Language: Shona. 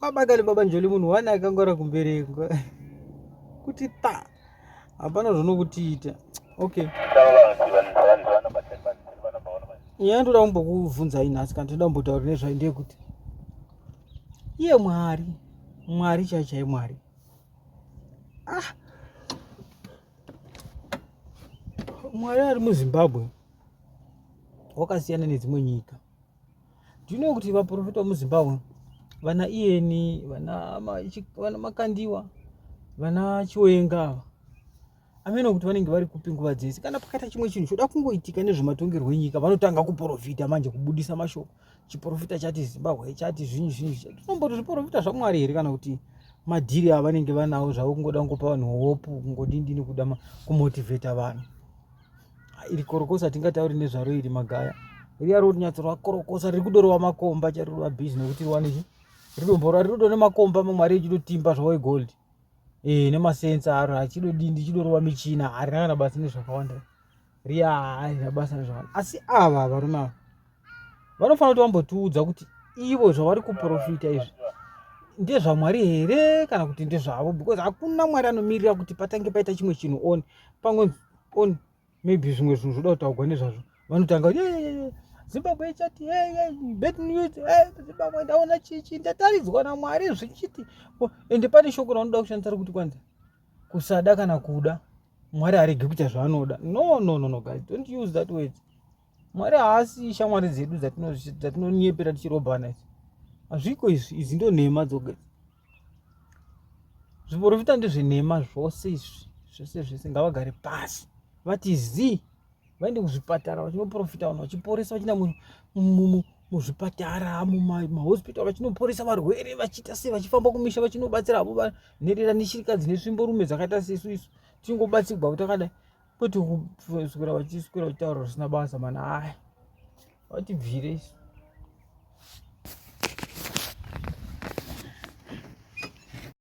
Kwabakali baba Njoli munhu wani akangwara kumberengwa kuti ta hapana zvonokutiita. Okay. Nyaya ndoda kumbokuvhunzai nhasi kana toda kumbotaura nezvayo ndeyekuti iye Mwari, Mwari chai chai Mwari. Ah. Mwari ari muZimbabwe wakasiyana nedzimwe nyika. Do you know kuti vaprofita vemuZimbabwe vana Iyeni, vana Makandiwa, vana Chiwenga ava ameno kuti vanenge vari kupi nguva dzese. Kana pakaita chimwe chinhu choda kungoitika nezvematongerwo enyika, vanotanga kuprofita manje, kubudisa mashoko. Chiprofita chati Zimbabwe chati zvinhu zvinhu. Tinomboti zviprofita zvaMwari here kana kuti madhiri avanenge vanawo zvavo kungoda kungopa vanhu hope, kungodindini kuda kumotivheta vanhu. Iri korokosa tingatauri nezvaro iri magaya riya ronyatsorwa korokosa riri kudorova makomba charirova busy nekuti riwane chi ridomborwa riri kudo nemakomba mamwe ari echidotimba zvawo egold e eh, nemasensa aro achidodindi chidorova michina harina kana basa nezvakawanda riya harina basa nezvakawanda asi ava varume ava vanofanira kuti vambotiudza kuti ivo zvavari kuprofita izvi ndezvamwari here kana kuti ndezvavo because hakuna mwari anomirira kuti patange paita chimwe chinhu on pamwe on maybe zvimwe zvinhu zvoda kutaugwa nezvazvo vanotanga zimbabwe ichati bad news zimbabwe ndaona chichi ndataridzwa namwari zvichiti ende pane shoko raunoda kushandisa rekuti kwanza kusada kana kuda mwari haregi kuita zvaanoda no no no no guys don't use that word mwari haasi shamwari dzedu dzatinonyepera tichirobhana idzi hazviko izvi idzi ndo nhema dzoga Zviporofita ndezvenhema zvose izvi, zvese zvese ngavagare pasi vati zii, vaende kuzvipatara vachinoprofita vanhu vachiporesa vachienda muzvipatara mumahospital vachinoporesa varwere vachiita sei vachifamba kumisha vachinobatsira havo nherera neshirikadzi nesvimborume dzakaita sesu isu tichingobatsirwa kuti takadai kwete kuswera vachiswera vachitaura zvisina basa mana aya vatibvire isu.